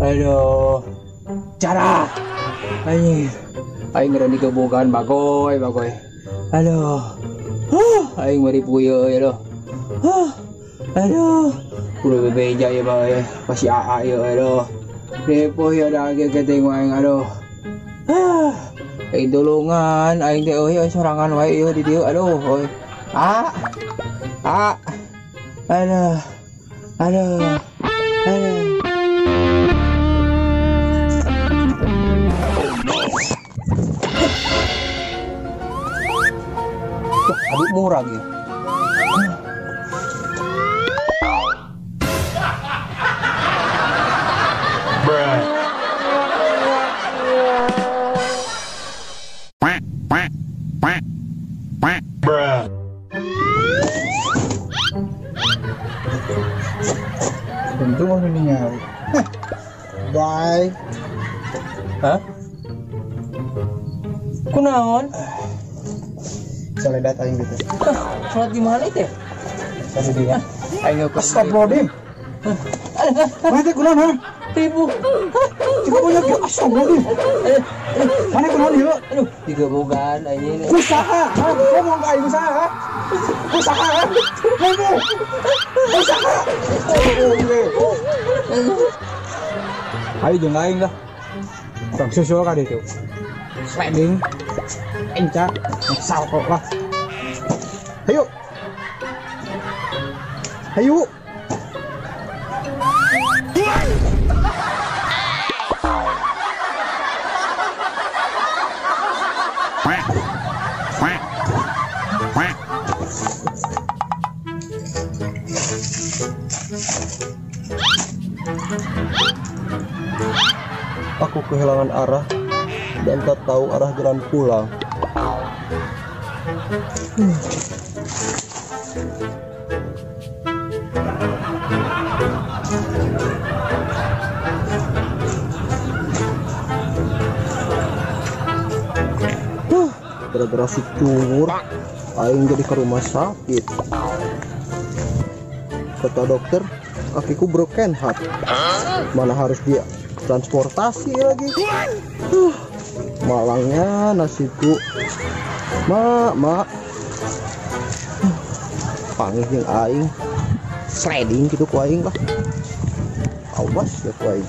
Aduh. Cara. Anjing. Aing geura digebogan bagoy, bagoy. Aduh. Aing mari puyeuh euy aduh. Aduh. Kudu bebeja ya bae. Pasti AA ieu aduh. Depo ya da ge tengok aing aduh. Aing tulungan aing teh euy sorangan wae ieu di dieu aduh euy. Ah. Ah. Aduh. Aduh. Aduh. Aduh murah gitu. Bruh. Tentu mau ningali. Bye. Hah? Kunaon? Soledat aing gitu. Sholat di mana itu ya? Tadi dia. Aing astagfirullahaladzim. Mana teh kunaon, ha? Ribu. Coba banyak ya, astagfirullahaladzim. Mana kunaon ieu? Aduh, digebogan anjing. Kusaha? Ha? Ngomong ka aing kusaha? Ha? Kusaha? Ha? Ngomong. Kusaha? Ayo jeung aing lah. Bang susul ka ditu. Sliding. Encak, salto lah. Ayo. Ayo. Aku kehilangan arah dan tak tahu arah jalan pulang. Gara-gara si cungur, aing jadi ke rumah sakit. Kata dokter, kakiku broken heart. Mana harus dia transportasi lagi. Malangnya nasibku. Mak. Panggil jeung aing. Sliding gitu ku aing lah. Awas ya ku aing.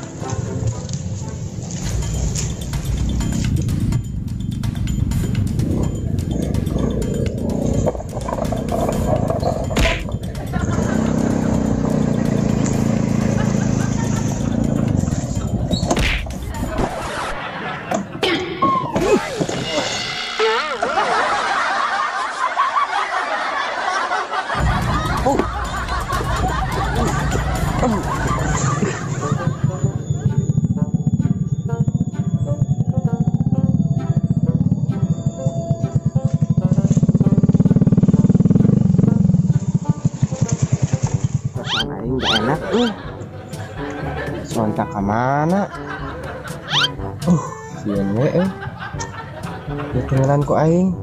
Perasaan aing gak enak Sontak ke mana? Sieun we Ketinggalan ku aing.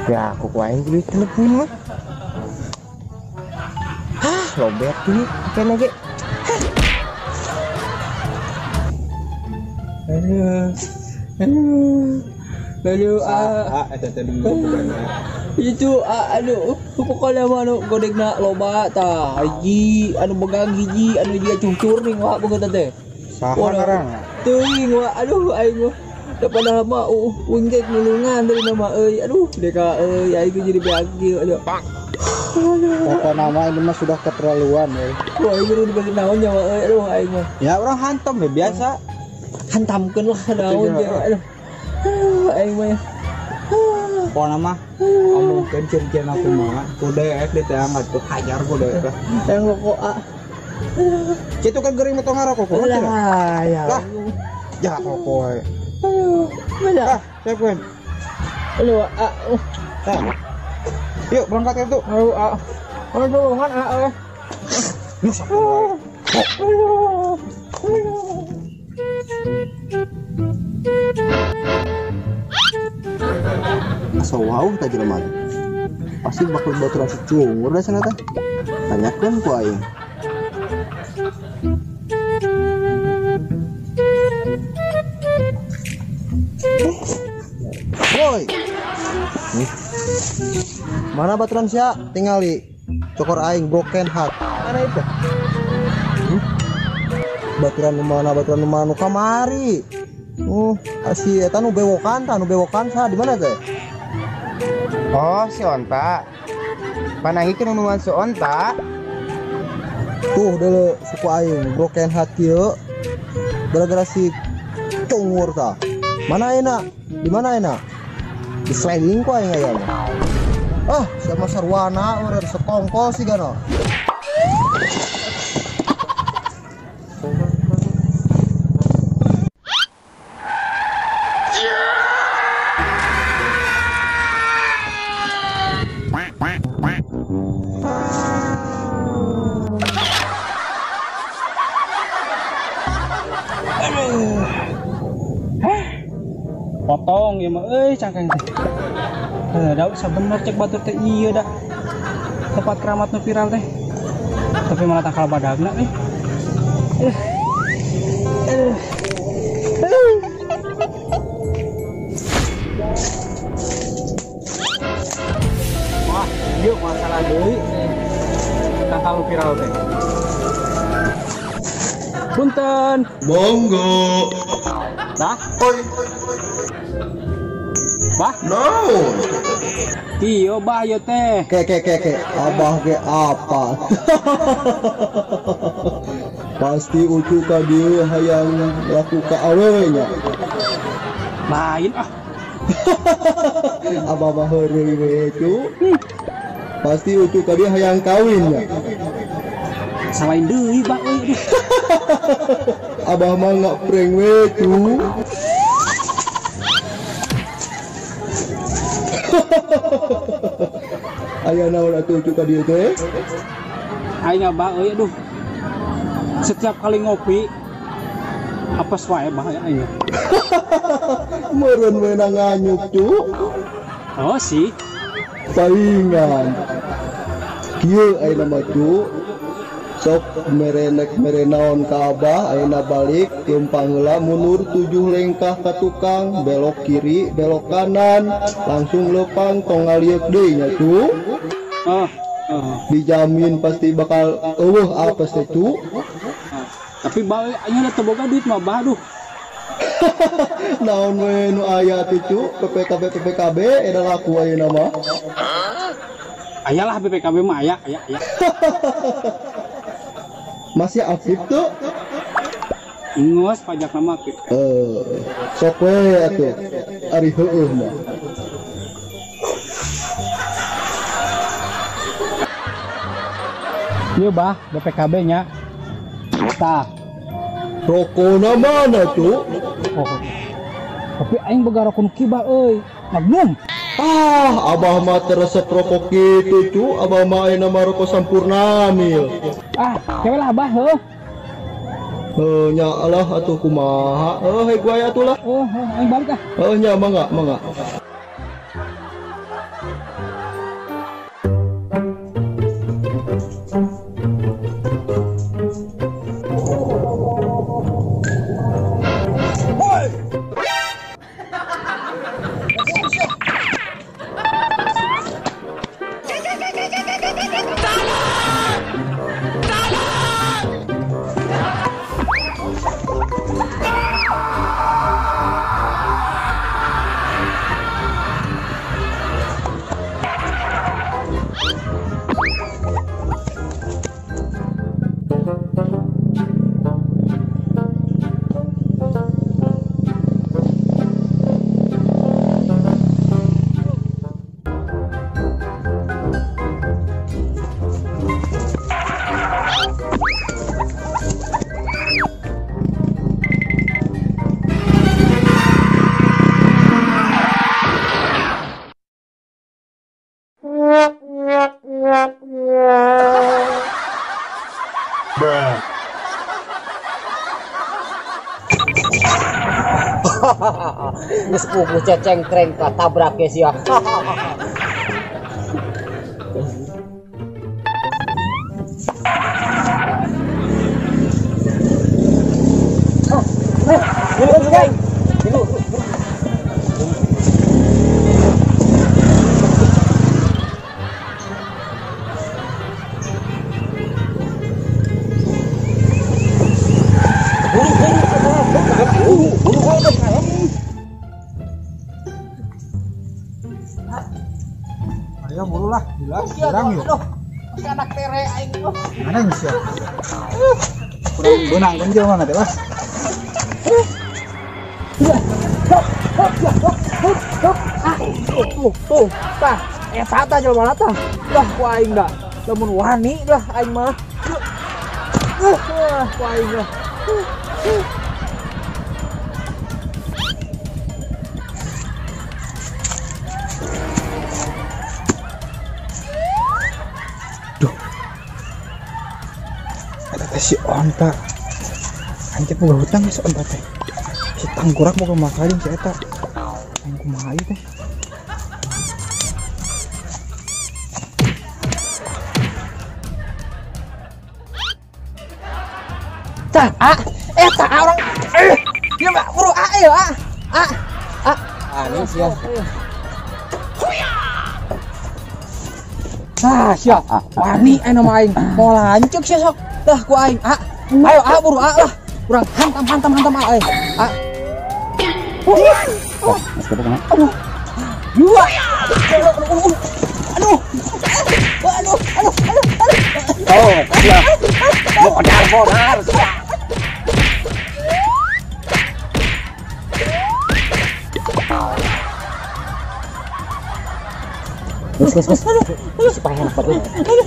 Ya aku ku aing kudu telepon mah. Hah, lobet ini kena ge. Aduh. Aduh. Aduh, eta teh dulu bukannya. Itu aduh, pokoknya mah anu godegna loba tah. Hiji anu begang hiji, anu jiga cucur nih wah boga teh. Saha ngaranna? Teuing wah, aduh aing mah. Da padahal mah uing teh nulungan dari nama euy. Aduh, deka euy aing jadi beak kieu aduh. Pokoknya nama ini mah sudah keterlaluan euy. Wah, aing kudu dibagi naon nya euy. Aduh aing mah. Ya orang hantam ya biasa. Hantamkeun lah naon ya. Aduh. Aing mah. Pokoknya mah ngomongkeun ciri-ciri aku mah kudu ek diteangan tuh hajar kudu ek lah. Yang rokok ah. Kitu kan geuring mah tong ngarokok kumaha cenah? Lah ya. Lah. Ya rokok we. Aduh, mana? Ah, siap wen. Aduh, ah. Yuk berangkat ya tuh. Aduh, ah. Aduh, tulungan ah. Aduh. Aduh. Aduh. Asa wauh tah jelema teh. Pasti bakal baturan si cungur da cenah teh. Tanyakeun ku aing. Woi. Mana baturan sia? Tingali cokor aing broken heart. Mana itu? Baturan mana nu kamari? Si eta nu bewokan, tah nu bewokan saha di mana teh? Oh, si onta. Panangikeun nunuan si onta. Tuh deuleu suku aing broken heart kieu. Gara-gara si cungur tah. Mana enak? Di mana enak? Di sliding ku aing aya mah. Ah, sama sarwana urang sekongkol sih gano. Potong ya mah euy cangkang teh. Da usah bener cek batur teh ieu da. Tempat keramat nu viral teh. Tapi mana tangkal badagna euy. Wah, ieu masalah deui. Tangkal nu viral teh. Punten. Monggo. Dah. Oi. Bah? No. Iyo bah ieu teh. Ke abah ge apa? Pasti ucu ka dieu hayang laku ka awewe nya. Lain ah. Abah mah heureuy we cu. Pasti ucu ka dieu hayang kawin nya. Salain deui bah euy. Abah mah ngaprank we cu. Aya naon atuh ucu ka dieu teh? Aing abah euy aduh. Setiap kali ngopi apes wae bah aing. Meureun we nganyuk cu. Oh sih. Palingan. Kieu ayeuna mah cu. Sok merenek merenaon ka abah ayeuna balik leumpang heula mundur 7 lengkah ka tukang belok kiri belok kanan langsung leumpang tong ngalieuk deui nya cu. Dijamin pasti bakal eueuh apes teh cu. Tapi bah ayeuna teu boga duit mah bah aduh. Naon we nu aya teh cu PPKB PPKB eta laku ayeuna mah. Ayalah BPKB mah aya aya aya. Masih aktif tuh? Ngus pajak nama aktif. Sok we atuh. Ari heueuh mah. Ieu bah BPKB nya. Tah. Rokona mana tuh? Oh. Tapi aing boga rokok nu kiba euy. Magnum. Ah, abah mah teresep rokok kitu cu, abah mah ayeuna mah rokok Sampurna mil. Ah, kewe lah abah heuh. Heuh nya Allah atuh kumaha. Heuh hei gua atuh lah. Oh, aing balik ah. Heuh nya mangga, mangga. Geus puguh cecengkreng katabrak ge sia. Buru aing. Buru. Ayo buru lah, gila, kurang yuk. Masih anak tere aing. Mana yang siap? Kurang benang kan jauh mana teh, Mas? Tuh, tuh, tah, eta tah jelema tah. Lah ku aing dah. Lamun wani lah aing mah. Ku aing lah. Si onta anjir boga hutang si onta teh si tangkurak boga makalin si eta aing kumaha ieu teh. Tah a eta orang ieu mah buru a ieu a a a aneh sia. Tah sia wani aing mah aing moal lanceuk sia sok. Dah ku aing, a. Ayo a buru a lah. Kurang hantam hantam hantam a aing. A. Aduh. Dua. Aduh. Aduh, aduh, aduh, aduh. Oh, ya. Modar, modar. Terus, terus, terus. Supaya enak banget. Aduh.